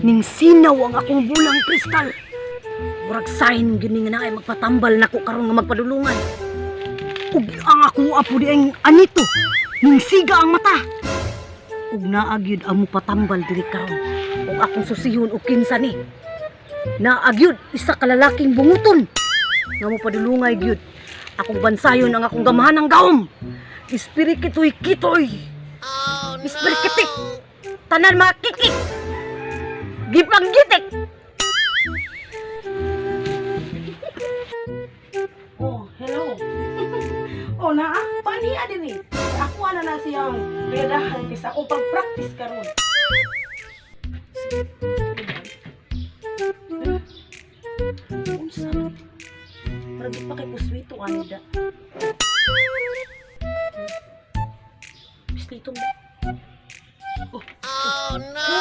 Ning sinaw ang akong bulang kristal. Murag sign gyud ni nga naay magpatambal nako karon nga magpadulungan. Ug ang ako apo di ang anito. Ning siga ang mata. Ug naa gyud ang mopatambal diri karon. Ug akong susihon og kinsa ni. Naa gyud isa ka lalaking bunguton nga mopadulungay gyud. Akong bansayon ang akong gamahan ng gahom. Ispirikitoy kitoy. Oh, no. Ispirikitik. Tanan mga kikik. Gipanggitik. Oh, hello. Oh, naa, paniya din eh. Ako ana na siyang perahan kaysa akong pag-practice karon. Unsa man? Para di pa kay kuswito ani da. Pislitong da. Oh, no.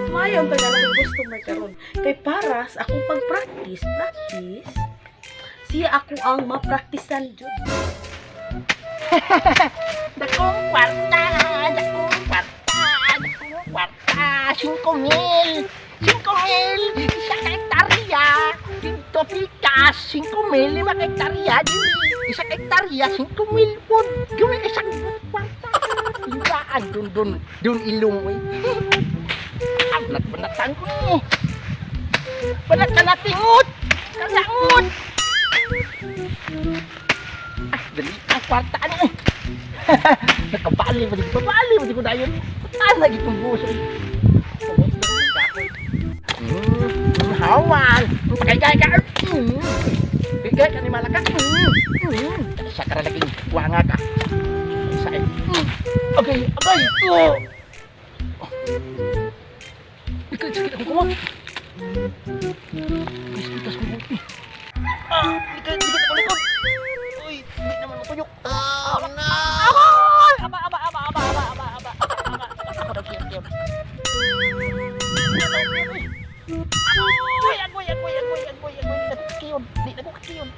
Mayo ang tagal ng customer karon. Kay para sa akong pag-practice, practice, siya ako ang mapraktisan jud. Dakong kwarta, dakong kwarta, dakong kwarta, 5,000, 5,000, isa ka hektarya, dito pikas, 5,000, 5 ka hektarya, dili, isa ka hektarya, 5,000 po, gawin isang kwarta, liwaan, dun, dun, dun ilong, eh. Ablat, banatan ko ni. Banat ka na tingot, kalangot. Ah, dali, ang kwarta ano eh. Nakabali ba di ko bali ba di ko dayon. Ah, lagi kong buso. Hawan. Pakigay ka. Bigay ka ni malaka. Sa kara laging wanga ka. Sa eh. Okay, okay. Oh. Ikay sakit akong kumot. Sakit akong kumot. Ah, likod, likod ako likod. Uy, di naman matuyok. Oh, no. Agoy! Aba, aba, aba, aba, aba, aba, aba, aba, aba, aba, kiyam, kiyam. Agoy, agoy, agoy, agoy, agoy, agoy, nagkakiyom. Di nagkakiyom.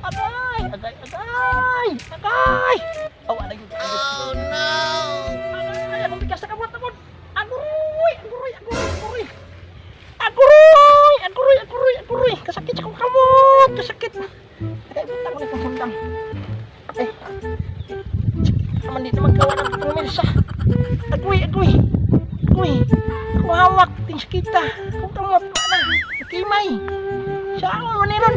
Agay, agay, agay, agay. Awa na yun. Oh, no. Agay, akong bigas na kamot, kamot. Aguroy, aguroy, aguroy, aguroy. Aguroy, aguroy, aguroy, aguroy. Kasakit sa akong kamot, kasakit. Agay, butang ko na itong sundang. Eh, naman di naman gawa ng akong milsa. Agoy, agoy, agoy. Ako hawak, ting sakita. Akong kamot, wala na. Kimay. Sa ako, maniron.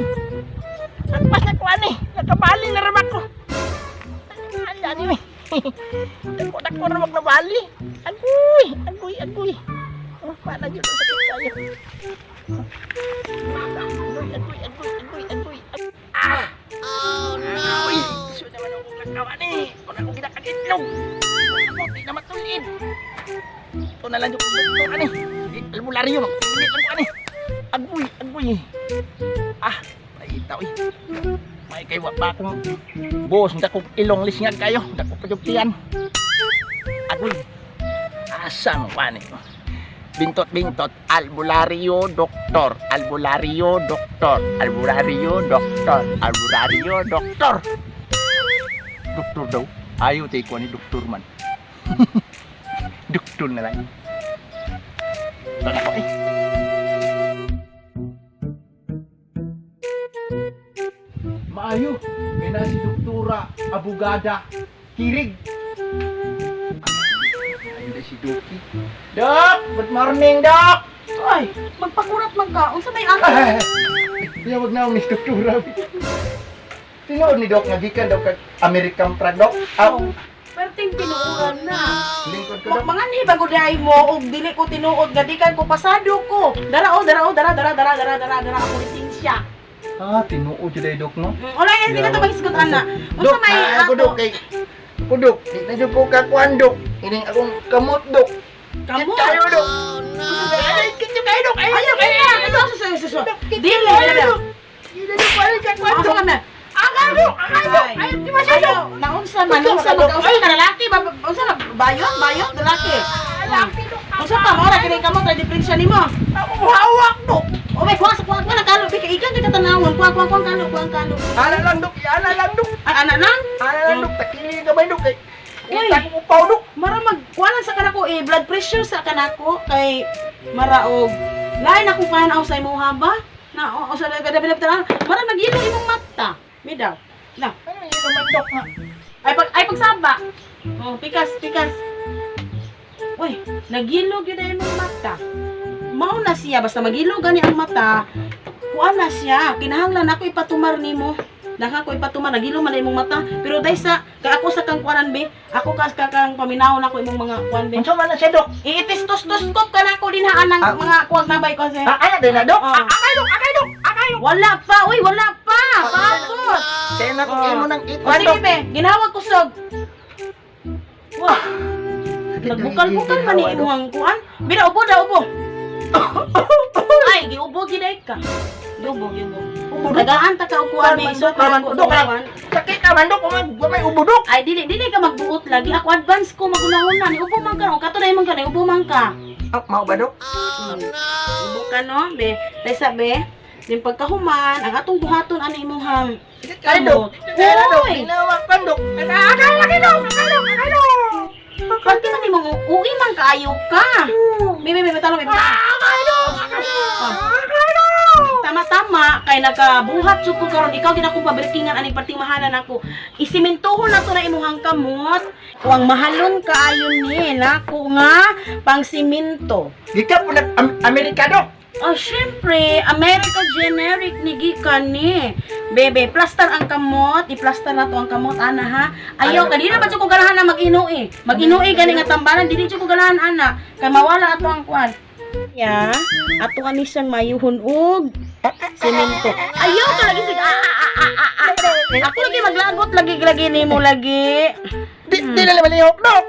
Nagpas na kuan eh. Nakabali na ramak ko. Ano eh. Dako, dako ramak na bali. Agoy, agoy, agoy. Oh, paano yun? Ang sakit tayo. Agoy, agoy, agoy, agoy, agoy. Ah! Oh, no! Uy, so naman ako kakawan eh. Kung ako ginakag-itlog. Ako, di na matulid. Ito na lang yung ito, ano eh. Albularyo, magtulit lang ko ano eh. Agoy, agoy. Ah, ay itaw eh. May kay wa pa akong boss, dakong ilong lisngag kayo, dako pa yung tiyan. Agoy. Asa mo pa ni? Bintot bintot, albularyo doktor, albularyo doktor, albularyo doktor, albularyo doktor. Doktor daw. Ayaw tayo ko ni doktor man. Doktor na lang. Ito na ko eh. Maayo, kay na si Doktora Abogada Kirig. Ayun na si Doki. Dok! Good morning, Dok! Ay, magpakurat man ka. Unsa may ako? Tiyawag na ako ni Doktora. Tinuod ni Dok nga gikan daw kag American Prag, Dok. Aw, Perting tinuoran na. lingkod ko, Dok. Manganhi ba gud ay mo og dili ko tinuod nga dikan ko pasado ko. Dara oh, dara oh, dara dara dara dara dara dara ako lisensya. Ah, tinuod jud ay, Dok, no? Wala yan, hindi ka to magisgot ana. Unsa Dok, may ah, ako, ato? Dok, kay ako, Dok. Di na jud ko kakuan, Dok. Ining akong kamot, Dok. Kamot? Kayo, Dok. Ay, kityo kayo, Dok. Ay, Ayaw, ay, ay, ay, ay, ay, ay, Dok, kityo Dili, kayo, dili. Dok. Di na jud ko ay kakuan, Asa Dok. ka na? Agay, Dok. Agay, Dok. Ay, di ba siya, Dok? Ayaw, naunsa man, unsa man, unsa ka lalaki ba? Unsa na bayon, bayon, lalaki. Lalaki, Dok. Unsa pa mo ra kini kamot ra diferensya nimo? Ako hawak, Dok. O may kuha sa kuha kuha na kalo, bi kay ikan kay katanawon, kuha kuha kuha kalo, kuha kalo. Ana lang, Dok. Ana lang, Dok. Ay ana lang. Ana lang, Dok. Takilin ka ba, Dok? Kay Uy. kita ko upaw, Dok. Mara mag kuha lang sa kanako eh blood pressure. Pressure sa kanako kay maraog. Lain akong pananaw sa imuha ba? Na o sa gabi tanan. Mara nagilo imong mata. Midaw. Na. Ano yung naman, Dok, nga? Ay pagsaba. Oh, pikas, pikas. Uy, nagilo gyud ay imong mata. Mao na siya basta magilo gani ang mata. Kuan na siya, kinahanglan ako ipatumar nimo. Naka ko ipatumar, nagilo man na imong mata. Pero daysa kay ako sa kang kuanan be, ako kas ka kang paminawon ako imong mga kuan be. Unsa man na siya, Dok? Iitistos-toskop ka na ako dinhaan ng Ah. mga kuwag na bay ko siya. Ah, ana din na, Dok. Oh. Ah, akay, Dok, akay, Dok, akay. Wala pa, uy, wala pa. Paabot. Kaya na kung Oh. imo nang O ikuan, sige Dok. be, ginawag kusog. Wah, nagbukal-bukal man ni imong kuan. Bira ubo da ubo. Ay, giubo giday ka. Giubo, giubo. Ubo, Dok. Tagaan ta ka og kuan be, iso ka Kaman, ko Dok, ah. kuan. Sakit ka man, Dok. Wa may ubo, Dok. Ay dili dili ka magbuot lagi. Ako advance ko magunahon na ni ubo man ka. O kato na imong ka, ni ubo man ka. Ah, mao ba, Dok? Ubo ka no, be. Daysa be. Din pagkahuman, ang atong buhaton ani imong hang Sakit ka, Dok. Kaya na, Dok. Uy! Ginawa ka, Dok. Akay, lagi, Dok. Akay, Dok. Akay, Dok. Pagka man imong uwi man kaayo ka. Be, be, be, tanong, be. Akay, Dok. Akay, Oh. Akay, Dok. Tama-tama kay nakabuhat jud ko karon ikaw gid akong pabirkingan ani perting mahalan ako. Isimentohon na to na imuhang kamot. Kuang mahalon kaayo ni nako nga pang simento. Gikan po nag Amerika, Dok. Oh, syempre, America generic ni gikan ni. Bebe, plaster ang kamot, i-plaster na to ang kamot ana ha. Ayaw kanina ba jud ko ganahan na mag-inuwi. Mag-inuwi gani nga tambalan dili jud ko ganahan ana kay mawala ato ang kuan. Ya, ato ani siyang mayuhon og semento. Ayaw ka lagi sig ah, ah, ah, ah, ah, ah. Ako lagi maglagot lagi lagi nimo lagi. Di na naman lihok, Dok.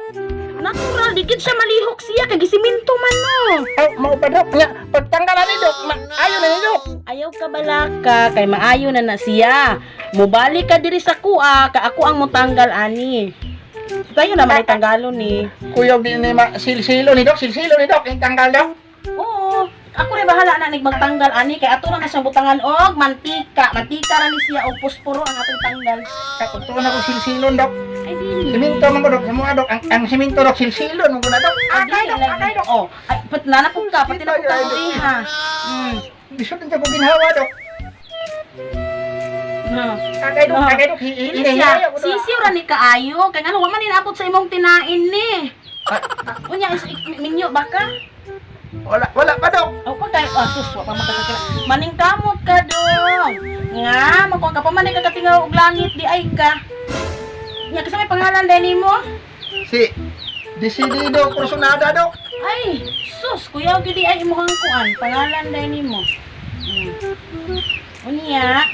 Natural, di gid siya malihok siya kay gisiminto man no. Oh, mao ba, Dok? Nga, pagtanggalan ni Dok, ayo na ni Dok. Ayaw ka balaka kay maayo na na siya. Mubalik ka diri sa kuha ka ako ang motanggal ani. Tayo naman ay tanggalon ni. Kuya, di ni ma silsilo ni Dok, silsilo ni Dok, yung tanggal, Dok. Oo, ako rin bahala na nig magtanggal ani kay ato na na siyang butangan og mantika. Mantika ra ni siya og posporo ang atong tanggal. Kakuntuan ako silsilon, Dok. Ay dili. Siminto man ko, Dok. Sa mga, Dok. Ang siminto, Dok, silsilon man ko na, Dok. Ay, Akay, dili Dok, lagi. akay, Dok. Oh, ay pat na na pud ka, pati na pud ka ha. Bisod na ko ginhawa, Dok. Ha. Akay, Dok, Ah. akay, Dok. Kini siya, sisiw ra ni kaayo kay ngano wa man inaabot sa imong tinain ni. Unya is minyo ba ka? Wala, wala pa, Dok. Aw pa kay ah, sus wa pa makakakila. Maningkamot ka dong. Nga makuha ka pa man ka katingaw og langit di ay ka. Nya kasi may pangalan din nimo? Si Decidido Corsonada, Dok. Ay, sus kuyaw gid di ay imong kuan pangalan din nimo. Unya,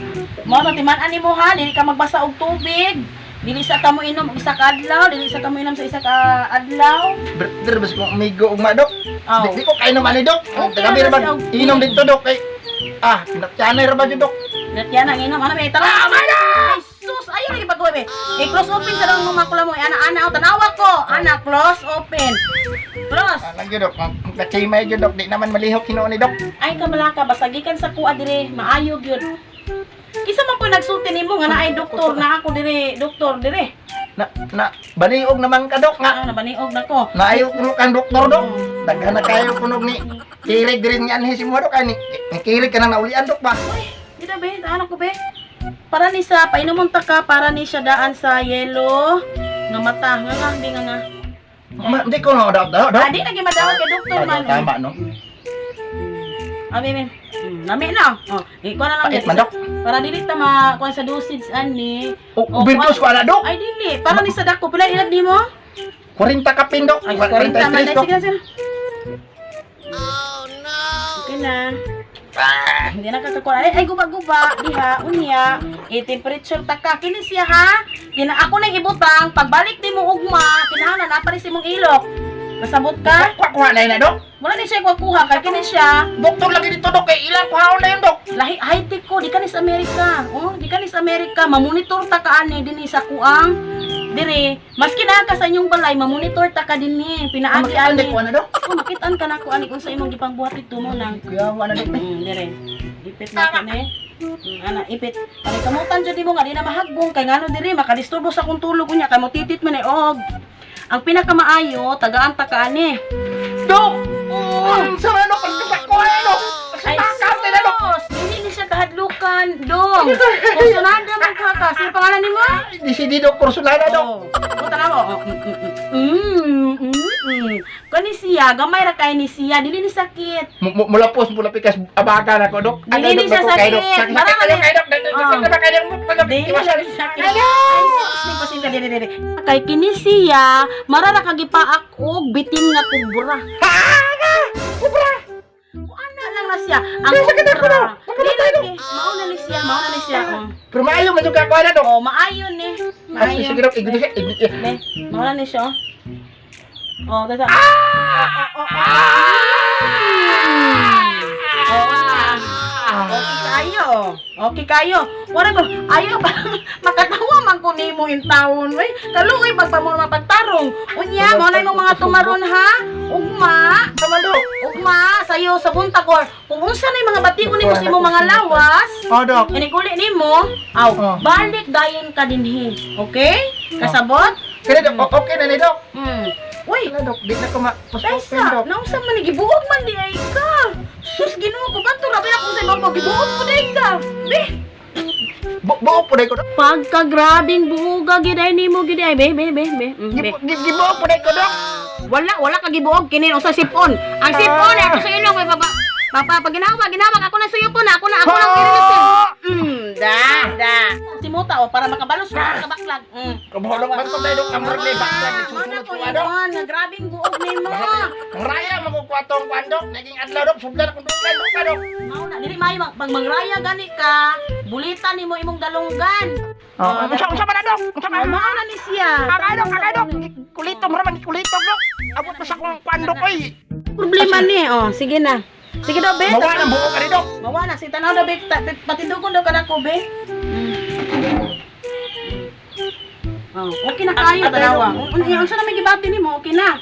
mao na timan-an nimo ha, dili ka magbasa og tubig. Dili sa ka mo inom og isa ka adlaw, dili sa ka mo inom sa isa ka adlaw. Brother, bas kong umigo ugma, Dok. Aw. Di ko kainom ani, Dok. Okay, Gabi ra ba na siya og- inom dito, Dok. Kay, ah, pinatyanay ra ba jud, Dok? Yan ang inom. Ano, may tara. Ay, sus! Ayaw lagi pag-uwi, be. Eh, close open sa lang makula mo. Eh, Ana, ana, oh, tanawa ko. Ana, close open. Close. Ah, lang jud, Dok. Ang Kachimay jud, Dok. Di naman malihok hinuon ni Dok. Ay, kamalaka, basta gikan sa kuha dire, maayo gyud. Kisa man po nagsulti nimo nga naay doktor na ako dire, doktor dire. Na, baliog naman ka, Dok, nga. Ah, nabaniog na ko. Naayo kuno kang doktor, Dok. Daghan na kayo kunog ni Kirig diri ni anhi si mo, Dok. Ay, ni Kirig ka nang naulian, Dok ba? Di na be, ano ko be? Para ni sa painomon ta ka para ni siya daan sa yelo nga mata nga nga di nga nga. Ma, hindi ko na, Dok, Dok, Dok. Ah, di lagi madawat kay doktor man. Tama, tama, no? Abi men. Nami na. Oh, di ko na lang Pait di- man, Dok. Para dili ta ma kuan sa dosage ani. O, Oh, overdose ko ana, Dok. Ay dili, para ni sa dako pila ilag nimo? 40 kapin, Dok. Ay 40 man 43, dai Dok. sige na sige. Oh no. Okay na. Hindi na kakakuha. Ay, ay guba-guba. Diha, unya. I-temperature ta ka. Kini siya ha. Kina ako nang ibutang. Pagbalik ni mo ugma, kinahanglan na pa rin si mong ilok. Kasabot ka? Kuha, kuha na yun na, Dok. Wala ni siya kuha kay kini siya. Doktor lagi dito, Dok. Kay ilang kuhaon na yun, Dok. Lahi high-tech ko, di ka ni sa Amerika. Oh, di ka ni sa Amerika, mamonitor ta ka ani dinhi sa kuang. Dire, maski naa ka sa inyong balay, mamonitor ta ka dinhi, pinaagi Makitaan, ani. di ko na, Dok. Oh, makitaan ka nako ani unsa imong gipangbuhat dito mo nang. Kuya, wala na, Dok. Dire. Ipit na kini. Ana, ipit. Ani kamutan jud nimo nga di na mahagbong kay ngano dire makadisturbo sa akong tulog unya kay motitit man eh og. Ang pinakamaayo tagaan ta ka ani. Dok! Unsa man, Dok? Pagkasako ay, Dok! Ay, Sakit na, Dok! sus! Dili ni siya kahadlukan, dong. Kursunada man ka ka. Sino pangalan nimo? Desidido kursunada, Dok. Oh. Punta na mo. Oh. Kani siya, gamay ra kay ni siya, dili ni sakit. Mula pos, mula pikas, abaga na ko, Dok. Dili ni siya sakit. Sakit Marami kayo, ni- kayo, Dok. Oh. Dok, kayo, Dok. Dili Iwasan. ni sakit. Ay, sus, ni pasinta dili dili. Kay kini siya, marara kagipaak og bitin nga kubra. Kubra! Ana lang na siya. Ang Dili sakit ako, kubra. Dok. Makamatay, Dili Dok. ni, mao na ni siya, mao na ni siya. Oh. Pero maayo man yung kakuha na, Dok. Oh, maayon ni. Ay, Maayon. sige, Dok. Igdo siya. Be, mao na ni siya. Oh. Oh, tata. Oh, oh, oh. Oh, ah. Okay kayo. Okay kayo. Wala ba ayaw ba makatawa man ko nimo in taon we. Kaluoy pagpamor mapagtarong. Unya mo na imong mga tumaron ha. Ugma, Sama, Dok. ugma sayo sa buntag or kung unsa na yung mga batiko nimo sa imong mga lawas. Oh, Dok. Iniguli nimo, aw, Oh. balik dayon ka dinhi. Okay? Kasabot? Kaya, Dok, okay na ni, Dok. Uy, Wala, Dok. Di na ko ma-post-open, Kaysa, Dok. nausa man ni gibuog man di ay ka. Sus, Ginoo ko bato ra bila kung sa imong gibuog mo di ay ka. Be, Buo po na ko, Dok. pagka grabing buoga gid ay nimo gid ay be be be be. Be. Gibuo po na ko, Dok. Wala wala ka gibuog kini usa sipon. Ang sipon ay ako sa ilong may baba. Papa, pag ginawa, ginawa ako na suyupon, ako na ako lang kirilisin. Da, da. Simuta oh para makabalos ka sa baklag. Kabuholong man ko tayo, Dok. Ang murag na baklag. Ah, mao na Nagsusunod ko ko, Dok. ingon, nga grabing buog nimo. Ang raya, makukuha tong kwan, Dok. Naging adlaw, Dok. Sudlan akong dunggan, Dok, Dok. Mao na dili maayo pag mangraya gani ka, bulitan nimo imong dalunggan. Oh, unsa unsa man na, Dok? Unsa Oh, man? mao na ni siya. Agay, Dok, agay, Dok. Kulitong raman, kulitong, Dok. Abot pa sa akong kwan, Dok, oy. Problema ni, oh, sige na. Sige daw, be. Mawa ng buo ka ni, Dok. Mawa na, si tanaw daw, be. Patindugon daw ka na ko, be. Oh, okay na kayo, tanawa. Unsa na may gibati nimo, okay na.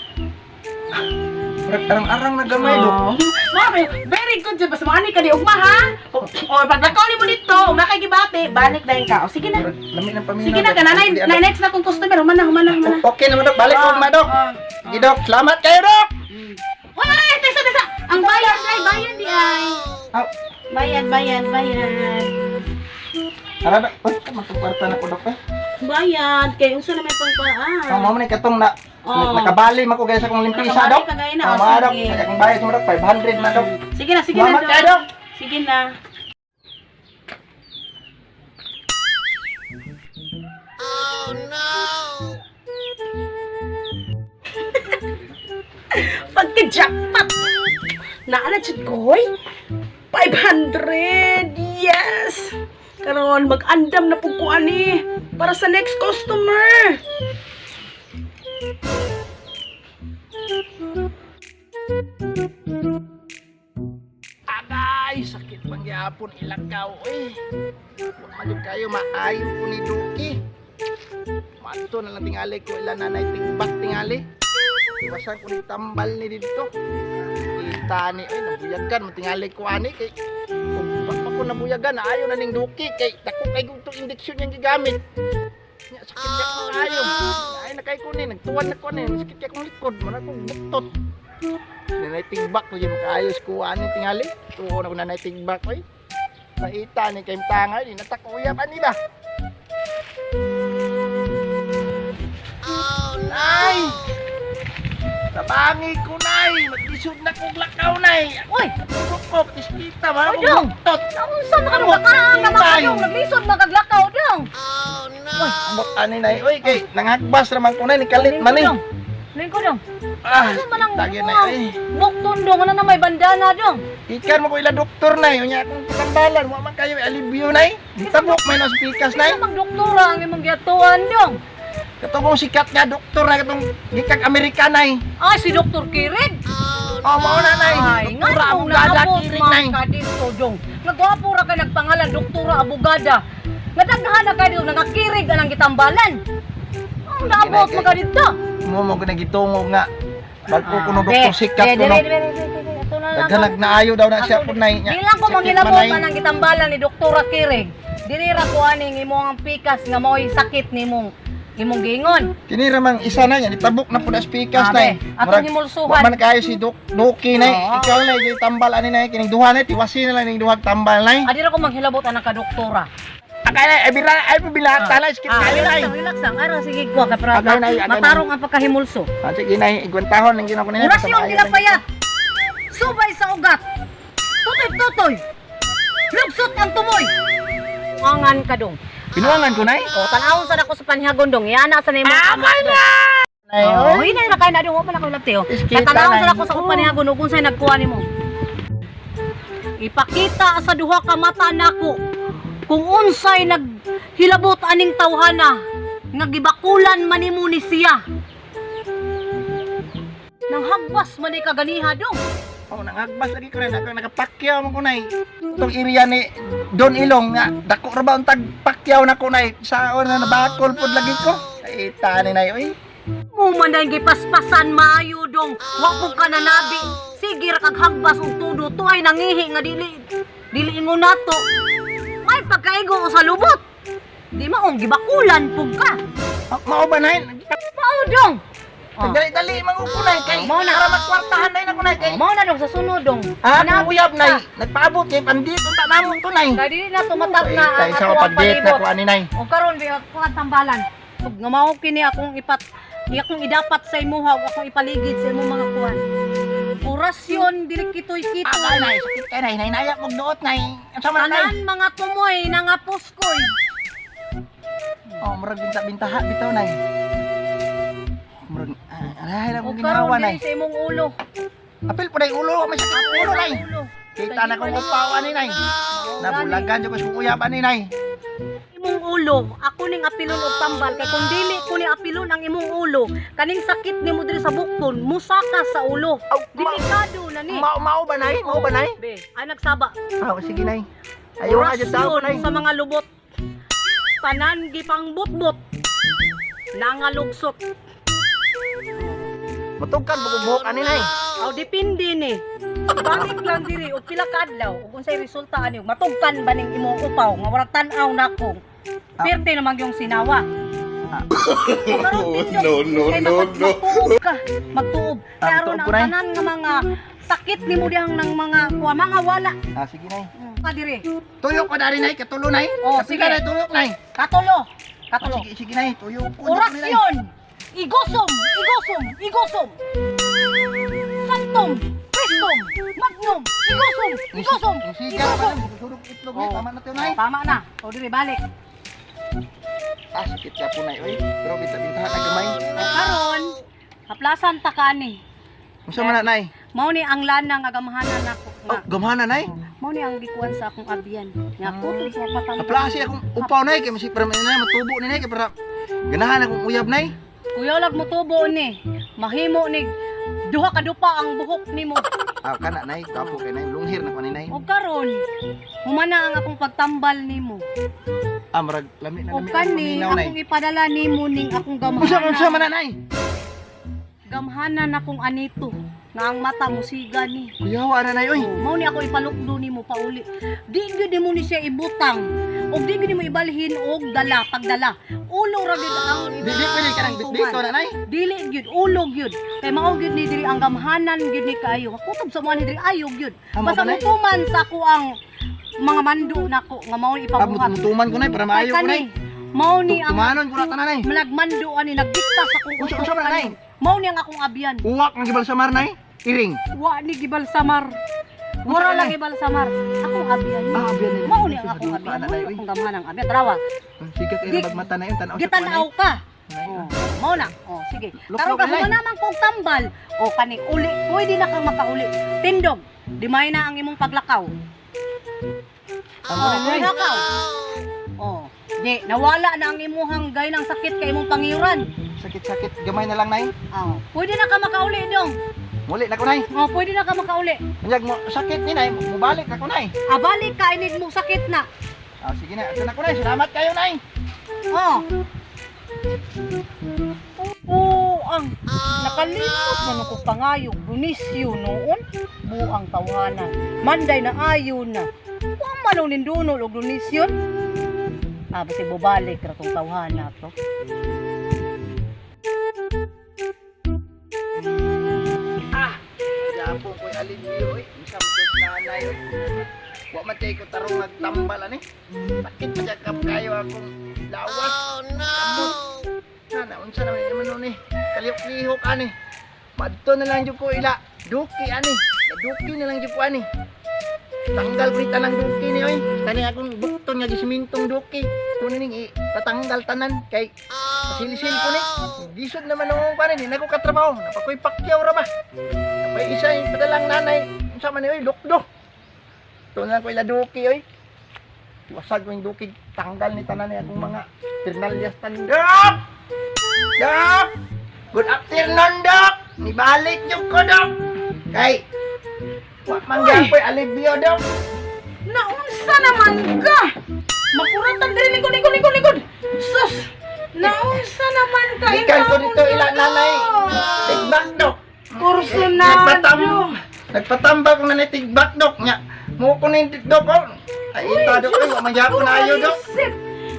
Arang-arang na gamay, Dok. Oh. Mao, very good jud basta moani ka di ugma ha. O paglakaw nimo dito, ug na kay gibati, balik dayon ka. O sige na. Lami ng paminaw. Sige na ka na, na next na kong customer, human na, human na, human na. Okay naman, Dok. Balik ko, Ah, Dok. ah. Sige, Dok. Salamat kayo, Dok. Uy, uy, tesa, tesa. Ang bayad ay, bayad di ay. Aw. Bayad, bayad, bayad. Ara, Dok. Uy, magkakwarta na ko, Dok, eh. Bayad kay unsa na may pagpaan. Ang mao man katong na Oh. nakabali man ko gaya sa akong limpisa, Nakabali Dok. ka gaya na, Oh, oh, mga, Dok. sige. Sa akong bayad sa mga, Dok, 500 na, Dok. Sige na, sige na. Salamat kayo, Dok. Sige na. Oh no. Pagka-jackpot. Naala jud ko, hoy. 500. Yes. Karon mag-andam na pud ko ani para sa next customer. Agay, sakit man gyapon ilakaw oy. Wa man jud kayo maayo ko ni Duki. Mato na lang tingali ko ila nanay tigbak tingali. Iwasan ko ni tambal ni didto. Kita ni oy nabuyagan man tingali ko ani kay kung pa pa ko nabuyagan ayo na ning Duki kay dako kay gugtong injection niyang gigamit. Nya sakit kay akong ayo. Ay na kay ko ni nagtuwan na ko ni sakit kay akong likod man akong buktot. Nanay tigbak ko yun makaayos ko ani tingali. Tuo na ko nanay tigbak oy. Paita ni kay tanga ni natakuyap ani ba? Oh, nay! Tabangi ko nay, maglisod na kog lakaw nay. Uy! Ako ko tiskita man Uy, ako Dong! buktot. Naunsa man ka nakaang naman Tay. kayo, naglisod magaglakaw dong. Uy, ambot ani nay oy kay nangagbas ra man ko nay ni kalit man ni. Lingko dong. Ah, Ano man ang tagi nay oy. Bukton dong, ano na may bandana dong. Ikan mo ko ila doktor nay, unya akong patambalan, wa man kayo alibyo nay. Tabok may nos pikas nay. Ano mang doktora ang imong giyatuan dong? Katong sikat nga doktor na katong gikag Amerika nay. Ay, si Dr. Kirig. Oh, mao na nay. Ay, nga Doktora nung abogada naabot Kirig nay. man ka dito dong. Nagwapo ra ka nagpangalan Doktora Abogada. Nga daghan na ka dito, nangakirig ka ng gitambalan. Ang naabot mo ka dito. Mo mo ko nagitungog nga. Balko ko no doktor sikat ko no. Daghan naayo daw na siya po nay. Di lang ko Sakit manghilabot man, nay. man ang gitambalan ni Doktora Kirig. Dili ra ko aning imong pikas nga mao'y sakit nimong Imong giingon. Kini ramang isa na yan, itabok na po na speakers Abe, nay. atong Murag, himulsuhan. Wa man kayo si Duk Duki nay. Oo. Ikaw nay gi tambal ani nay kining duha nay tiwasi na lang ning duhag tambal nay. Adi ra ko manghilabot anang ka doktora. Akay nay, ay bira ay bilata nay skip Ah, kayo relax nay. lang, relax lang. Ara sige kuha ka para Agay, nay, agay, nay. matarong ang pagkahimulso. Ah, sige nay, igwantahon lang gina ko nay. Orasyon ginapayat. Subay sa ugat. Tutoy-tutoy. Lugsot ang tumoy. Angan ka dong. Pinuangan ko nay. O, tanawon sa nako sa panhagon dong. Yana sa nimo. Amay na! Nay, Oh, oy. hinay ra kay na dong. Wa pa na ko ilabti oh. Iskita, Tanawon sa nay. nako sa panhagon ug unsay nagkuha nimo. Ipakita sa duha ka mata nako kung unsay naghilabot aning tawhana nga gibakulan man nimo ni siya. Nang hagbas man ni kaganiha dong. Oh, nangagbas lagi ko nay, naka nakapakyaw man ko nay. Itong area ni Don Ilong nga dako ra ba ang tagpakyaw na ko nay. Saon na nabakol pod lagi ko. Ay tani nay oy. Mo man ang gipaspasan maayo dong. Wa po ka nanabi. Sige ra kag hagbas og tudo tuay nangihi nga dili dili ingon nato. May pagkaigo sa lubot. Di maong gibakulan pug ka. Ah, mao ba nay? Mao dong. Oh. Dali-dali man ko nay kay Mao na. para magkwartahan nay na ko nay kay. Mao na dong sa sunod dong. Ah, akong uyab nay, nagpaabot kay pandit unta namon to nay. Kay dili na tumatag na Ay, ang sa ato ang pagdate na palibot. ko ani nay. O karon bi ako ang tambalan. Ug nga mao kini akong ipat akong idapat sa imuha ug akong ipaligid sa imong mga kuan. Orasyon dili kitoy-kitoy. Agay nay, sakit kay nay, nay naya mog duot nay. Unsa man nay? Tanan mga tumoy nangapuskoy. Oh, murag binta-bintaha bitaw nay. Murag aray lang O kong karon ginawa nay. dili sa imong ulo. Apil po nay ulo, may sakit ang ulo nay. Ulo. Kita na kong upaw ani nay. Nabulagan jud ko sa uyab ani nay. Imong ulo, ako ning apilon og tambal kay kung dili ko ni apilon ang imong ulo, kaning sakit nimo diri sa bukton, musaka sa ulo. Aw, Delikado na ni. Mao mao ba nay? Mao ba nay? Be, ay nagsaba. Ah, sige nay. Ayaw na jud tao Orasyon nay. sa mga lubot. Tanan gipang butbot. Nangalugsot. Matugkan mo kong buhok ani nay. Aw depende ni. Balik lang diri og pila ka adlaw ug unsay resulta ani matugkan ba ning imong upaw nga warag tan-aw nako. Pirte naman yung sinawa. Ah. No, no, no, no. Magtuob ka, magtuob. Ah, Kaya aron magtuob ang ko, Nay. tanan nga mga sakit nimo dihang ng mga kuha, mga wala. Ah, sige nay. Ka diri. Tuyok ko dari nay, katulo nay. Oh, Kapila, sige. nay, tuyok nay. Katulo. Ah, Katulo. sige, sige nay, tuyok ko. Nay. Orasyon! Igosom! Igosom! Igosom! Santum! Pristum! Magnum! Igosom! Igosom! Siga Igosom! pa lang, itlog nay, Oh. tama na to nay. Tama na. O diri balik. Ah, sakit ka po nay oy. Pero binta-bintaha na gamay. O karon, haplasan ta kani. Unsa man na nay? Mao ni ang lana nga gamhanan nako. Oh, gamhana nay. Mao ni ang gikuan sa akong abyan. Nga kutob sa patang. Aplasi akong upaw nay kay masih para nay matubo ni nay kay para ganahan akong uyab nay. Kuya lag mo tubo ni. Mahimo ni duha ka dupa ang buhok nimo. Ah, kana nay, kapo kay nay, lunghir na ko ni nay. O karon, humana ang akong pagtambal nimo. Ah, murag lami na O lami. kani, na nay. akong ipadala nimo ning akong Unsa unsa man gamhanan. na nay? Gamhanan akong anito nga ang mata mo siga ni. Kuyawa na nay oy. Mao ni ako ipalukdo nimo pauli. Di gyud nimo ni siya ibutang. Og di gyud nimo ibalhin og dala pagdala. Ulo ra gyud ang Di di pwede ka nang bitbit na nay. Dili gyud ulo gyud. Kay mao gyud ni diri ang gamhanan gyud ni kaayo. Kutob sa mo ni diri ayo gyud. Ah, mao Basta ba, nay? mutuman sa ako ang mga mando nako nga mao ni Ah, ipabuhat. mutuman ko nay para Kay maayo ko kani, nay. mao ni ang Tumanon ko na tanan nay. nagmando ani nagdikta sa akong Unsa utok unsa man na nay? ani. Mao ni ang akong abyan. Uwak ang gibal samar nay. Iring. Wa ni gibal samar. Mura Unsa lang nay? gibal samar. Akong abyan. Ah, abyan nay. Mao ni ang akong abyan. Ana Mao nay ni oy. akong gamhan ang abyan. Tarawa. Siga kay Gi- bagmata na yun, tanaw sa Gitanaw ka. Nay. Oh, mao na. Oh, sige. Lok-lok Karon ka na, nay. human naman kog tambal. O kani uli, pwede na kang makauli. Tindog. Di may na ang imong paglakaw. Ah, Oh, mao na, nay. lakaw. Oh, di nawala na ang imuhang gay ng sakit kay imong pangiyuran. Sakit-sakit gamay na lang nay. Oh, pwede na ka makauli dong. Muli na ko nay. Oh, pwede na ka makauli. Unyag mo sakit ni nay, mubalik na ko nay. Abalik ka inig mo sakit na. Ah, sige na, ato na ko nay. Salamat kayo nay. Oh. Buang. Nakalimot man ako pangayog Bunisyo noon. Buang tawhanan. Manday na ayo na. Wa man ang nindunol og Dunisyon. Ah, basi bubalik ra tong tawhana to. Tabong ko'y alibyo oy. Unsa man to nanay oy. Wa man tay ko tarong nagtambal ani. Sakit pa siya kap kayo akong lawas. Oh no. Nana unsa naman naman nun eh. Kalihok-lihok ani. Madto na lang jud ko ila. Duki ani. Duki na lang jud ko ani. Tanggal ko ni tanang duki ni oy. Tani akong bukton nga gisimintong duki. Kuno ning patanggal tanan kay pasilisil ko ni. Gisod naman ako pa rin, hindi ko katrabaho. Napakoy pakyaw ra ba. Napay isa yung padalang nanay. Unsa man ni oy, lukdo. Ito na lang ko ila duki oy. Iwasag ko yung duki. Tanggal ni tanan ni akong mga pirnalyas tanan. Dok! Dok! Good afternoon, Dok! Nibalik niyo ko, Dok! Kay, wa man gyapoy alibyo, Dok. Naunsa naman ka? Makuratan diri, likod, likod, likod, likod. Sus! Naunsa naman ka? Gikan ko dito ila nanay. Tigbak, Dok. Kursunado. Nagpatambal ko nanay tigbak, Dok. Nya, mo ko ni Dok, oh. Ay, ita, Dok. Ay, wa man gyapon ayo, Dok. Isip,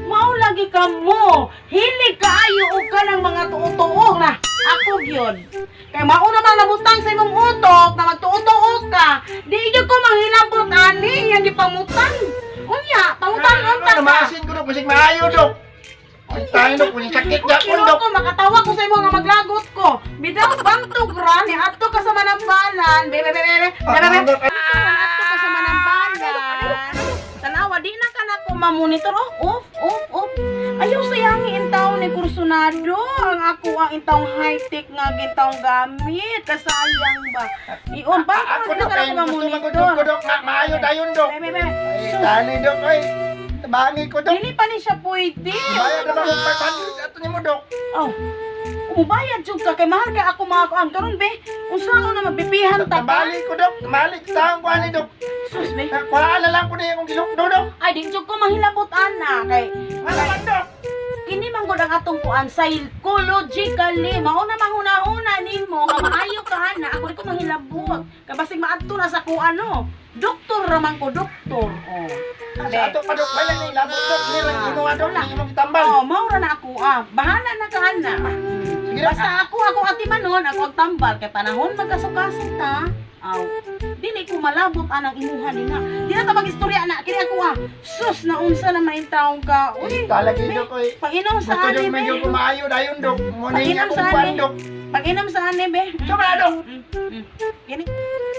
mao lagi ka mo. Hili kaayo og kanang mga tuo-tuo na. Ako gyud. Kay mao naman nabutang sa imong utok na magtuo-tuo ka. Di gyud ko manghilabot ani iyang gipangutan. Unya, pangutan unta ka. Namasin ko, Dok. Masig maayo, Dok. Ay, tayo, Dok. Kung sakit gyapon, Ginoo Dok. ko, makatawa ko sa imo nga maglagot ko. Bidaw bantog ra ni adto ka sa manambalan. Be be be be. Be be be. Dok. Adto ka sa manambalan. Tanawa di na ka na ko mamonitor. Oh, off, off, off. Ayaw sayangi intaw ni kursunado. Ang ako ang intawng high-tech nga gintawng gamit. Kasayang ba? Ion ba? Ako, Di na Dok. ka na Ay, ko gusto mamonitor. magudok ko, Dok. Nga, maayo dayon, Dok. Be be be. Ay, Sus, tani, Dok. Ay, tabangi ko, Dok. dili pa ni siya pwede. Bayad na ba kung 500 ato nimo, Dok? Oh. Umubayad jud ka kay mahal kay ako mga kuan karon be. Unsaon na magbibihan ta ba? Tambali ko, Dok. Tambali. Tahan ko, ani, Dok. Sus be. Kuhaan na lang ko na akong gilukdo, Dok. Ay di jud ko manghilabot ana kay Ano man, Dok? kini man gud ang atong kuan psychologically mao na manghuna-huna nimo nga maayo ka ana ako di ko manghilabot kay basig maadto na sa kuan no. Doktor ra man ko, doktor. Oh. Sa ato pa, Dok. Wala na ilabot, Dok. Hindi lang inuha, Dok. Hindi mo gitambal. Oh, mao ra na ako ah. Bahala na ka ana. Sige, Dok. Basta ako, ako atimanon, ako ang tambal kay panahon magkasukasok ta. Aw, dili ko malabot anang imuha nila. Di na ta mag-istorya na kini ako ah. Sus, naunsa na maing taong ka. Uy, Talagi, Dok. Oy. pag-inom sa Gusto ani yung be. medyo kumaayo dayon, Dok. Muna yung Pag-inom akong sa kuwan, ani. Dok. Pag-inom sa ani be. Sobra, Dok. Kini.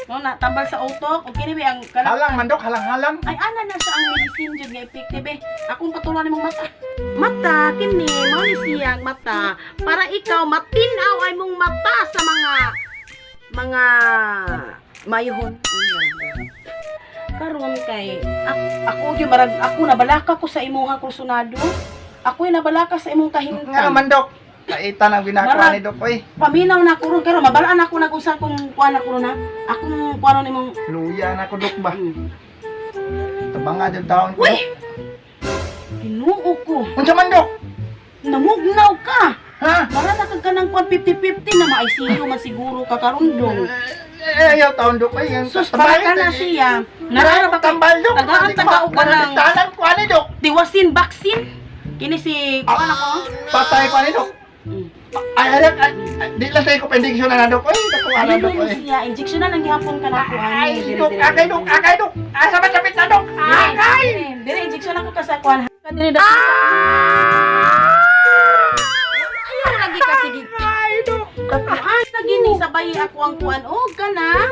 No na tambal sa utok o kini be ang kanang Halang man, Dok. Halang-halang. Ay, ana na siya ang medicine jud nga effective eh. Akong patulan nimong mata. Mata kini mao ni siyang mata para ikaw matin-aw ay mong mata sa mga mga mayuhon. Karon kay ako, ako gyud marag ako nabalaka ko sa imuha kursunado. Ako nabalaka sa imong Nga kahimtang. man, Dok. Kaita nang ginagawa Marag. ni Dok, oy. Paminaw na ko ron karon mabalaan ako nag-usa kung kuan ako ron ha. Akong kuan nimong Luya na ko, Dok ba? Tabanga dyan taon ko, Uy! Dok. Ginoo ko. Unsa man, Dok? Namugnaw ka. Ha? Mara na kag kanang kwan 50-50 na ma-ICU man siguro ka karon dong. Eh, ayaw taon, Dok. Ay, yan. Sus, para ka na siya. Narara ba kay tambal, Dok? Tagaan taga og kanang Talan ko, ani, Dok. tiwasin vaccine? Kini si kuan ako. Patay ko, ani, Dok. Ay, ay, ay, ay, di lang tayo ko pending na, Dok. Ay, nakuha na, Ano Dok. ni Ay, siya? Injection na lang gihapon ka na ako ani. ay, Dok. Akay, Dok. Akay, Dok. Asa ba sapit na, Dok? Akay! Dire injection ako ka sa kuan. Dire da. Ayaw lagi ka sige. Ay, Dok. Kuan lagi ni sabay ako ang kuan og kana.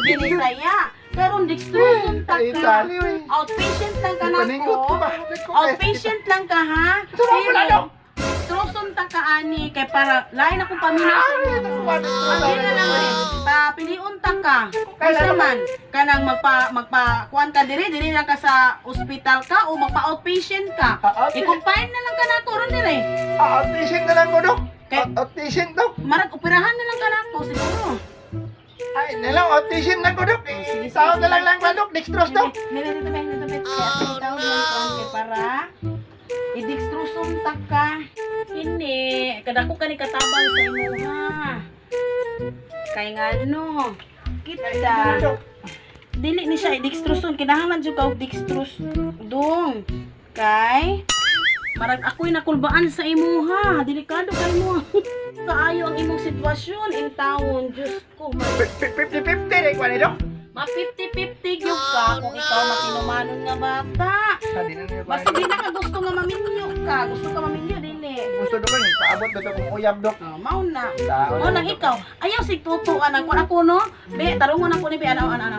Binisaya. Karon dextrose ta Ay, ka. tali, oy. Outpatient lang ka na Paningot ko ko. ba? Dok, eh. Outpatient lang ka ha. Sama mo na, Dok. Dextrose ta ka ani kay para lain akong paminaw sa Ay, nakuha, Dok. Ang na lang rin, papiliun ta ka. Unsa man kanang magpa magpa kuan ka dire dire lang ka sa ospital ka o magpa outpatient ka. Ah, outpatient. I-confine na lang ka nako ron dire. Ah, outpatient na lang ko, Dok. Kay- Outpatient, Dok. Marag operahan na lang ka nako siguro. Ay, nilang outpatient na ko, Dok. Oh, sige, sige, Tawag na sige. lang lang ko, Dok. Dextrose, Dok. Dili dito be, dito be. Kaya tawag lang kuan kay para i-dextrose ta ka. Kini, kadako ka ni katabang sa imuha. Kay ngano, kita. Dok. Dili ni siya dextrose kinahanglan jud ka og dextrose dong. Kay Marag ako'y nakulbaan sa imuha. Delikado kay mo. Kaayo ang imong sitwasyon in taon, Diyos ko. 50-50 rin ko ni Dok. Ma 50-50 gyud ka kung ikaw matinumanon nga bata. Di na niyo Basta di na ka gusto nga maminyo ka. Gusto ka maminyo dili. Gusto dok ni paabot dito kung uyab dok. Oh, mao na. Tao Mao nang ikaw. Ayaw sig tutuan ang kuan ako no. Be, tarungon ako ni be ano ano ano.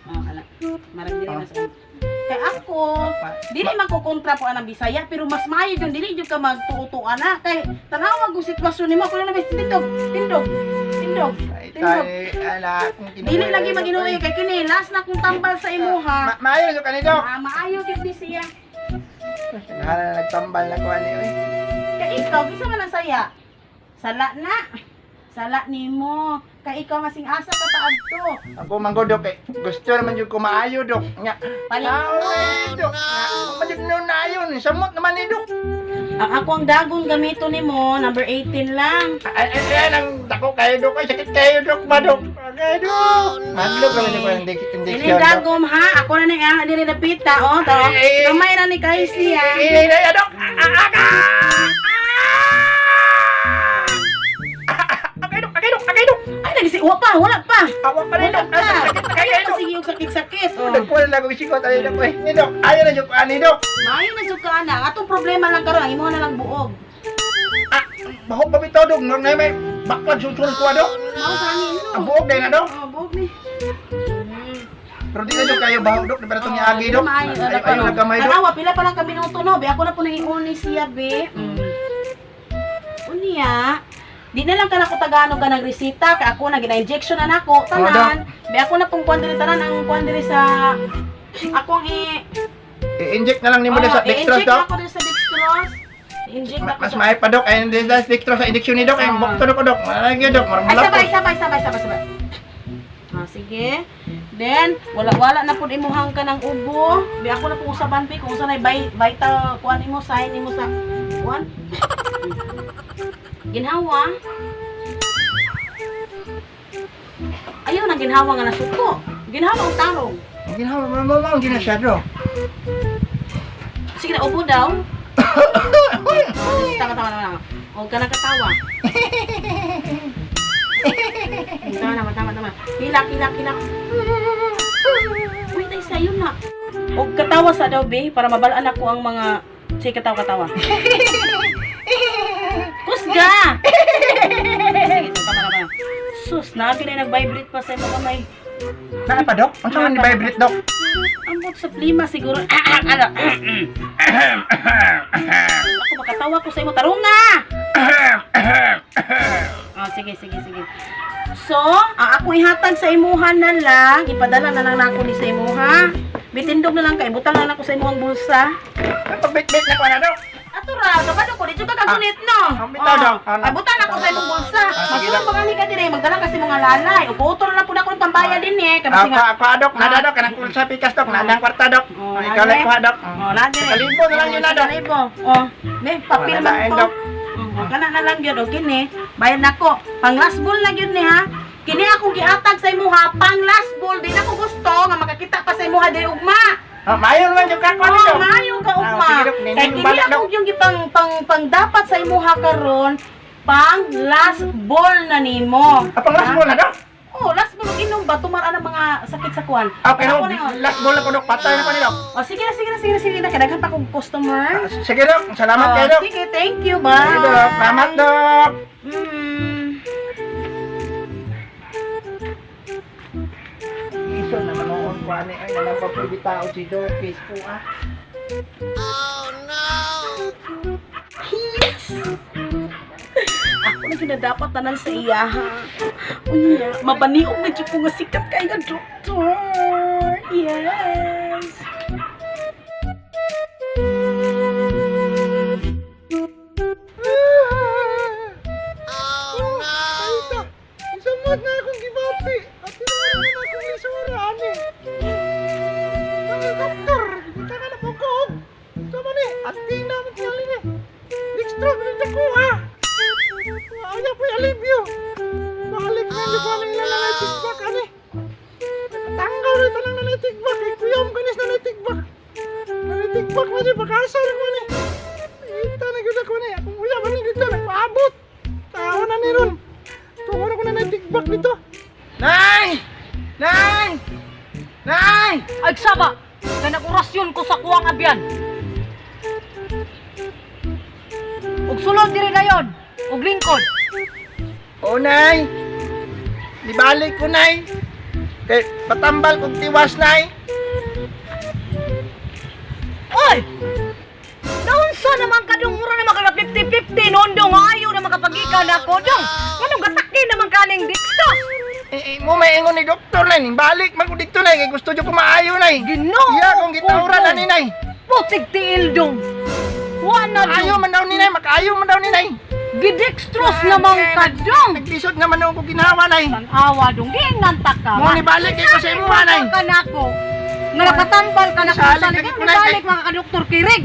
Oh, ala. Marag dili na sa. Kay ako, dili man ko kontra po anang Bisaya, pero mas maayo jud dili jud ka magtuo-tuan na kay tanawag og sitwasyon nimo kuno na tindog, tindog, tindog. Ay, tay, ala, kung kinuha. Dili lagi maginuoy kay kini last na kong tambal sa imuha. Maayo na kani dok. Ah, maayo gyud ni siya. Naghala na nagtambal na ko ani oy. Kay ikaw kinsa man ang saya? Sala na. Sala nimo. Kay ikaw masing asa ka pa adto. Ako man dok eh. Gusto naman jud ko maayo dok. Nya. Palit. Tao dok. Nga, man jud no naayo ni samot naman ni dok. Ang ako ang dagon gamito nimo, number 18 lang. Ay ay ay ang dako kayo dok ay sakit kayo dok ba dok. Kay dok. Madlok naman jud ko ang Dili injection. Dok. dagom ha. Ako na ni ang dili napita oh. Taro. Ay, ay. Gamay na ni kay siya. Ay, ay, ay, dok. Ah, ah, ah. Agay dok, agay dok, agay dok. Ay nagsi wa pa, wala pa. Awa pa rin Wala dok. pa. Ay, sakit na kayo Ay, dok. sige yung sakit-sakit. Oh. Nagpuan lang ako sikot ay dok. Eh, ni dok. Ayo na jud ko ani dok. Maayo na jud ka ana. Atong problema lang karon, ang imo na lang buog. Ah, baho pa bitaw dok. Nang may baklag susul ko dok. Mao sa amin no. Ang buog day na dok. Oh, buog ni. Pero di na jud kayo baho dok, di ba itong niagi dok? Maayo Ayo ayo na gamay dok. Tanawa pila pa lang ka minuto no. Be ako na po nang iuni siya be. Unya. Di na lang ka nako tagano ka ng resita kay ako na gina-injection na nako tanan. Be ako na pong kuan diri tanan ang kuan diri sa ako ang i I-inject na lang nimo Oh, sa dextrose i-inject dok. ako diri sa dextrose. I-inject ako Mas sa maayo pa dok, ay hindi sa dextrose sa injection ni dok, ay Ah. bukto dok dok. Malagi dok, marang Ay, sabay, malapot. sabay, sabay, sabay, sabay. Ah, sige. Then, wala-wala na pud imuhang ka ng ubo. Bi ako na pong usaban bi kung usa na vital kuan imo sign nimo sa kuan. Ginhawa. Ayaw na ginhawa nga nasuko. Ginhawa ang tarong. Ginawa mo mo mo gina siya dok. Sige na ubo daw. Oh, tama, tama, tama. Huwag ka na katawa. Tama, tama, tama, tama. Hilak, hilak, hilak. Uy, tay, sayo na. Huwag katawa sa daw, be, para mabalaan ako ang mga... Sige, katawa, katawa. Kusga! Sige, tama, tama. Sus, nabi na nag-vibrate pa sa imong kamay. Naa pa dok? Unsa man ni vibrate dok? Ambot sa plima siguro. Ah, ah, ano? Ako makatawa ko sa imo tarunga. Oh, sige, sige, sige. So, ang akong ihatag sa imuha na lang, ipadala na lang nako ni sa imuha. Bitindog na lang kay butang na lang ako sa imuhang bulsa. Pagbit-bit na ko na dok. Ato ra, kabalo ko dito ka kagunit no. Ah, bitaw daw. Ah, Ay butang ako sa imong bulsa. Ah, sige Masulong ba ka dire, magdala kasi mga lalay. Upo na po na ako ng pambayad din eh. Kasi Ah, nga pa dok, nada dok kanang kul sa pikas dok, nadang kwarta dok. Oh, Ikaw lang kuha dok. Oh, na dire. Kalibo na lang yun na dok. Kalibo. Oh, ne papel Oh, man nalain, to. Dok. Oh, kana na lang gyud og kini. Bayad nako. Pang last ball na gyud ni ha. Kini akong gihatag sa imuha pang last ball. Di na ko gusto nga makakita pa sa imuha diri ugma. Ah, maayo naman jud ka ko Oh, dok. maayo ka ugma. Ah, sige, Dok. Kay Nindot kini balik, Dok. akong yung gipang pang pang dapat sa imuha karon pang last ball na nimo. Ah, pang last ball na dok. Oh, last ball og inom ba tumara ng mga sakit sa kuan. Okay, Ako no, na yun. last ball na ko dok, patay na ko ni dok. Oh, sige na, sige na, sige na, sige na. Kay daghan pa kong customer. Ah, sige dok, salamat Oh, kayo dok. sige, thank you. Bye. Sige dok, salamat dok. Iso naman noon ko ani ay nalang pa pwede tao si Dok, ko ah. Yes! Ako na ginadapat tanan sa iya, ha? Unya, mabaniog na dyan ko nga sikat kay nga doktor. Yes! Oh no! Isamot na akong gibati. At tinawanan na akong isura ani. Mga doktor, kita ka na po ko. Sama ni, at di na mo tingali ni. Dextrose na ito ko ha. Ayaw po yung alibyo. Balik na hindi ko alam nila na natigbak ani. Tanggaw na ito lang na natigbak. Kuyom kanis na natigbak. Natigbak. Tigbak mo di pagkasa na ko ni. Ita na gyud ako ni. Akong uya man ni dito nagpaabot. Tao na ni ron. Tungo na ko na tigbak dito. Nay! Nay! Nay! Ay saba, kay nag-orasyon ko sa kuwang abyan. Ug sulod diri dayon, ug lingkod. O nay. Nibalik ko nay. Kay patambal kog tiwas nay. Oy! Naunsa naman ka dong mura naman ka na 50-50 noon dong ayo na makapagikan ako dong. Anong gataki naman kaning dextrose? Eh, eh, mo may ingon ni doktor nay, balik man ko dito nay kay gusto jud ko maayo nay. Ginoo! Iya kung gitawran ani nay. Putik tiil dong. Wa na Maayo dong. man daw ni nay, makaayo man daw ni nay. Gidextrose naman ka dong. Naglisod naman ako ginawa nay. Tanawa dong, giingnan ta ka. Mo ni balik kay ko sa imo nay. Ka nako. Nga nakatambal ka na Salik sa lagi ligang ko, Nay. balik mga ka-Dr. Kirig.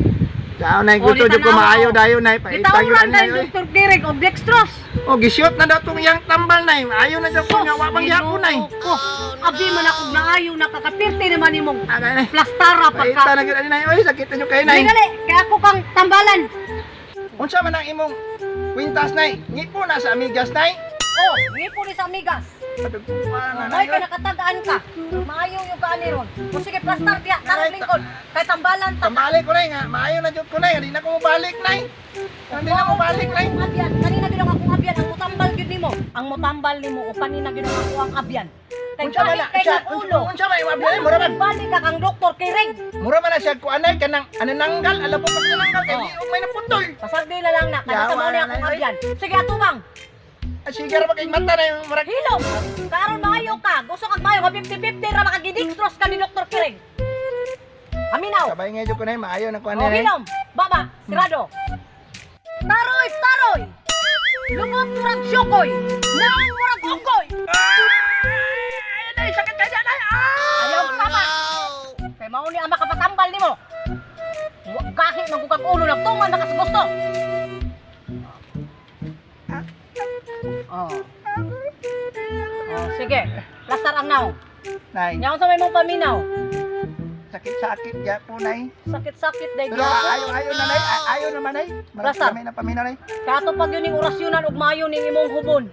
Daw nay O, gusto di jud ko tanawa maayo ko. dayo nay. Paitag yun Gitawran ani nay. tayo Oy. Dr. Kirig og dextrose. O gisiyot na daw tong iyang tambal nay. Maayo na daw ko nga wa bang yapon nay. Ginoo ko. Abi man akong naayo nakakapirti naman imong Agay nay. plastara Paita pagka. na gyud ani nay. Oy sakit na jud kayo nay. Dali, kaya ako kang tambalan. Unsa man ang imong kwintas nay? Ngipo na sa amigas nay. Oh, ngipo ni sa amigas. Padugtuan na May nay. ka nakatagaan ka. Maayo yung kaani ron. O sige, plastar diya, tarong lingkod. Kay tambalan ta. Tambalik ko nay nga maayo na jud ko nay. Di na ko mobalik nay. Hindi na mobalik nay. Akong abyan, kanina gyud ang akong abyan, ang mutambal gyud nimo. Ang mutambal nimo o kanina gyud ang ako ang abyan. Kay Unsa man gahi na kay siya? ng ulo. Unsa man imong abyan? Mura man. Balik ka kang doktor Kirig. Mura man na siya kuan nay kanang anananggal alam mo pag nananggal kay Oh. di may naputol. Pasagdi na lang na, kada sa Yawa mao ni na, akong nay. abyan. Sige, atubang. Ah, sige ra ba kay mata na yung murag Hilom. Karon maayo ka. Gusto kag maayo ka 50-50 ra makagidextrose ka ni Dr. Kirig. Aminaw. Sabay nga jud ko nay maayo na kuan O nay. hilom. Baba, sirado. Taroy, taroy. Lumot murag syokoy. Naong murag unggoy. Ay, nay sakit kay nay. Ah! Ayaw sama. Kay mao ni ang makapatambal nimo. Wa gahi magugag ulo nagtungan na kas gusto. Oh. Oh, sige. Plastar ang naong. Nay, Nya unsa may mong paminaw? sakit-sakit ya po nay. Sakit-sakit day Pero ayo ayo na nay, ayo naman nay. Marag Basta. kami na paminaw nay. Kato pag yun ning orasyonan ug maayo ning imong hubon.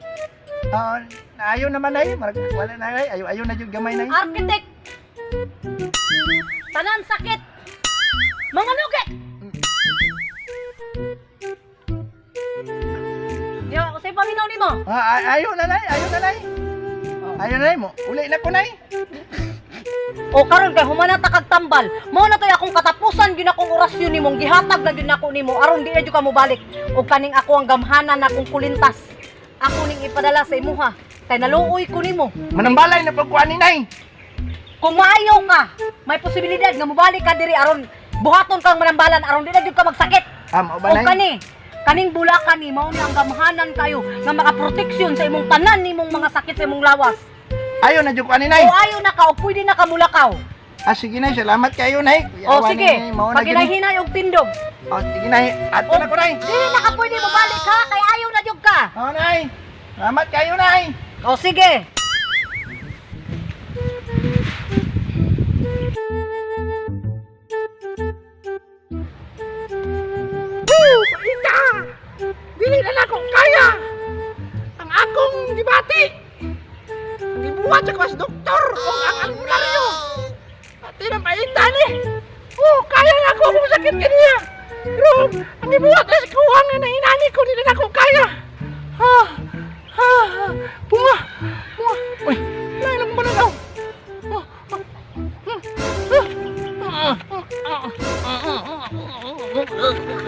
Ah, ayo naman nay, marag wala na nay, ayo ayo na jud gamay nay. Architect. Tanan sakit. Mga lugit. Yo, usay paminaw nimo. Ah, ayo na nay, ayo na nay. Ayo na nay mo. Uli na ko nay. O karon kay humana ta kag tambal. Mao na toy akong katapusan gyud akong orasyon nimong gihatag na gyud nako nimo aron di na jud ka mobalik. Og kaning ako ang gamhanan akong kulintas. Ako ning ipadala sa imuha kay naluoy ko nimo. Manambalay na pagkuan ni nay. Kung maayo ka, may posibilidad nga mobalik ka diri aron buhaton kang manambalan aron di na jud ka magsakit. Ah, mao ba O nay? kani, kaning bulakan ni mao ni ang gamhanan kayo nga makaproteksyon sa imong tanan nimong mga sakit sa imong lawas. Ayo na jud ko ani nay. O ayo na ka o pwede na ka mulakaw. Ah, sige nay, salamat kayo nay. O Kuyawa sige, ni, mao na pag jud ni. hinahinay og tindog. O sige nay, adto na ko nay. Dili na ka pwede mobalik ha, kay ayaw na jud ka. O nay. Salamat kayo nay. O sige. Woo! Paita! Dili na nako kaya! Ang akong gibati! Ang gibuhat sa kwas doktor o ang albularyo! Pati na paita ni! Oh, kaya na ako akong sakit kaniya! Pero ang gibuhat sa kuwang na inani ko, dili na ako kaya! Ha! Ha! Bunga! Bunga! Uy! Lain akong pananaw! Ah, ah, ah, ah, ah, ah,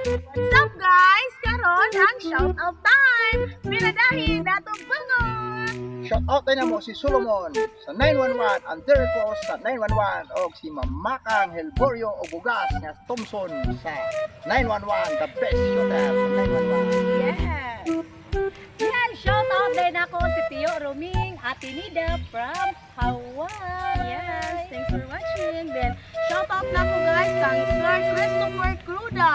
What's up guys? Karon ang shout out time. Pinadahi datong bangon. Shout out tayo na mo si Solomon sa 911, ang Derek sa 911 o si Mamakang Helborio o Bugas nga Thompson sa 911, the best shooter sa 911. Yes. Yan, shout out din ako si Tio Roming, Ate Nida from Hawaii. Yes, thanks for watching. Then, shout out na ko guys kang Sir Christopher Cruda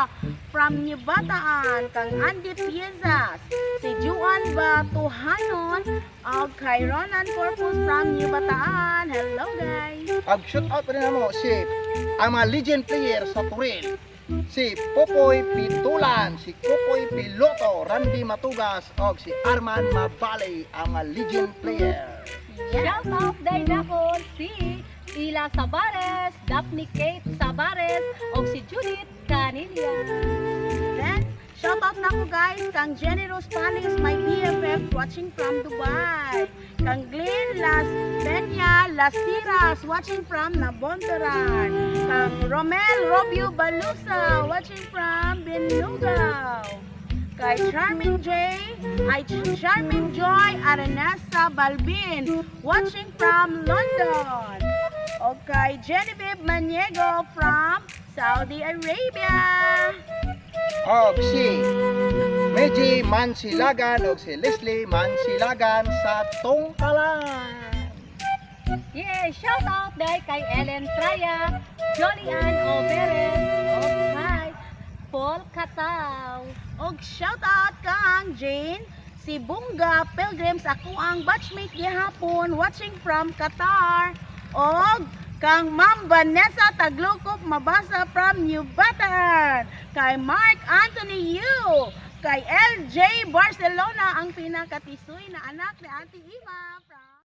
from New Bataan, kang Andy Piezas, si Juan Batuhanon, og kay Ronan Corpus from New Bataan. Hello, guys! Ag shout out pa rin namo si ang mga legend player sa Turil. Si Popoy Pitulan, si Kokoy Piloto, Randy Matugas, og si Arman Mabale, ang mga legend player. Shout out day nako si Ila Sabares, Daphne Kate Sabares, og si Judith Canilla. Then, shout out na ko, guys, kang Generous Panis, my BFF watching from Dubai. Kang Glenn Las Peña Las Tiras watching from Nabontoran. Kang Romel Robio Balusa watching from Binugao. Kay Charming J, ay Charming Joy Aranesa Balbin watching from London. O kay Genevieve Maniego from Saudi Arabia. Og si Meiji Mansilagan og si Leslie Mansilagan sa Tongkalan. Yeah, shout out day kay Ellen Traya, Jolly Ann Oberes, og kay Paul Cataw. Og shout out kang Jane Sibunga Pilgrims, ako ang batchmate gihapon watching from Qatar. Og kang Ma'am Vanessa Taglukop Mabasa from New Bataan. Kay Mark Anthony Yu. Kay LJ Barcelona, ang pinakatisoy na anak ni Auntie Ima.